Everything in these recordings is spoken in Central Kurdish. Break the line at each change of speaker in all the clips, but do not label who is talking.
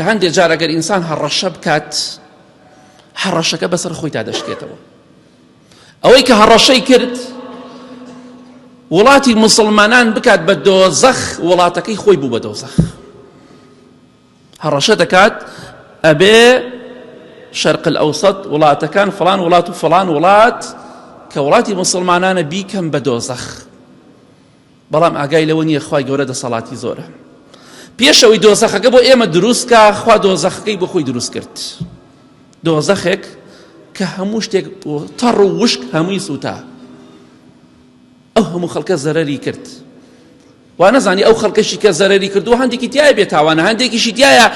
کە هەندێ جار ئەگەر ئینسان هەڕەشە بکات هەڕەشەکە بەسەر خۆیدا دەشکێتەوە. ئەوەی کە هەڕەشەی کرد وڵاتی مسلمانان بکات بە دۆزەخ وڵاتەکەی خۆی بوو بە دۆزەخ. هەڕەشە دەکات ئەبێ شەرق الئەوسەط وڵاتەکان فڵان وڵات و فڵان وڵات کە وڵاتی مسلمانانە بیکەم بە دۆزەخ. بەڵام ئاگای لەوە نییە خوای گەورە دەسەڵاتی زۆرە پێشەوەی دۆزەخەکە بۆ ئێمە دروست کا خوا دۆزەخەکەی بۆ خۆی دروست کرد دۆزەخێک کە هەموو شتێک تەڕ و وشک هەمووی سووتا ئەو هەموو خەڵکە زەرەری کرد وا نەزانی ئەو خەڵکەشی کە زەرەری کردو هەندێکی تایە بێتاوانە هەندێکیشی تایە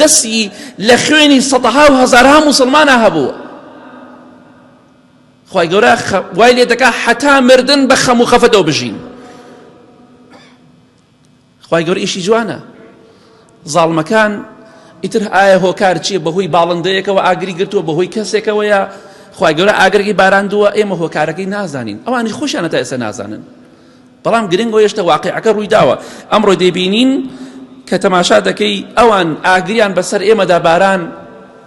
دەستی لە خوێنی سەدەها و هەزارها موسڵمانە هەبوو خوای گەورە وای لێ دەکا حەتا مردن بە خەم و خەفەتەوە بژین. خوای گەورە ئیشی جوانە. زاڵمەکان ئیتر ئایا هۆکار چییە بەهۆی باڵندەیەکەوە ئاگری گرتووە بەهۆی کەسێکەوەیە خوای گەورە ئاگرێکی باراندووە ئێمە هۆکارەکەی نازانین ئەوانی خۆشیانە تا ئێستا نازانن بەڵام گرنگ ئەوەیە شتە واقیعەکە ڕوویداوە ئەمڕۆ دەیبینین کە تەماشا دەکەی ئەوان ئاگریان بەسەر ئێمەدا باران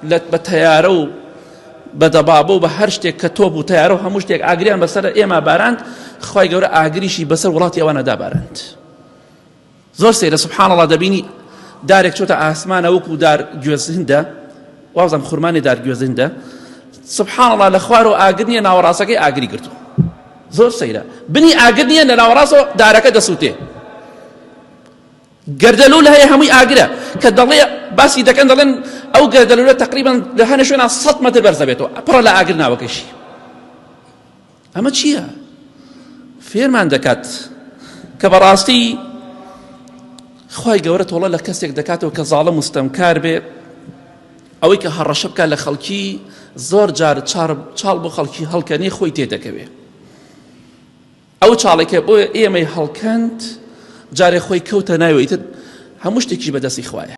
لە بە تەیارە و بە دەبابە و بە هەر شتێک کە تۆپ و تەیارە و هەموو شتێک ئاگریان بەسەر ئێمە باراند خوای گەورە ئاگریشی بەسەر وڵاتی ئەوانەدا باراند زۆر سەیرە سبحان اللە دەبینی دارێک چۆتە ئاسمانە وەکو دار گوێزهندە وازم خورمانی دار گوێزهندە سبحان اللە لە خوارەوە ئاگر نییە ناوەڕاستەکەی ئاگری گرتو زۆر سەیرە بنی ئاگر نییە لە ناوەڕاستەوە دارەکە دەسووتێ گەردەلول هەیە هەمووی ئاگرە کە دەڵێ باسی دەکەن دەڵێن ئەو گەردەلولە تقریبا لە هەنە شوێنە 100 مەتر بەرز دەبێتەوە پڕە لە ئاگر ناوەکەشی ئەمە چییە؟ فێرمان دەکات کە بەڕاستی خوای گەورە تۆڵە لە کەسێک دەکاتەوە کە زاڵم و ستەمکار بێ ئەوەی کە هەڕەشە بکات لە خەڵکی زۆر جار چاڵ بۆ خەڵکی هەڵکەنێ خۆی تێدەکەوێ ئەو چاڵێکە بۆ ئێمەی هەڵکەند جارێ خۆی کەوتە ناوی ئیتر هەموو شتێکیش بەدەستی خوایە.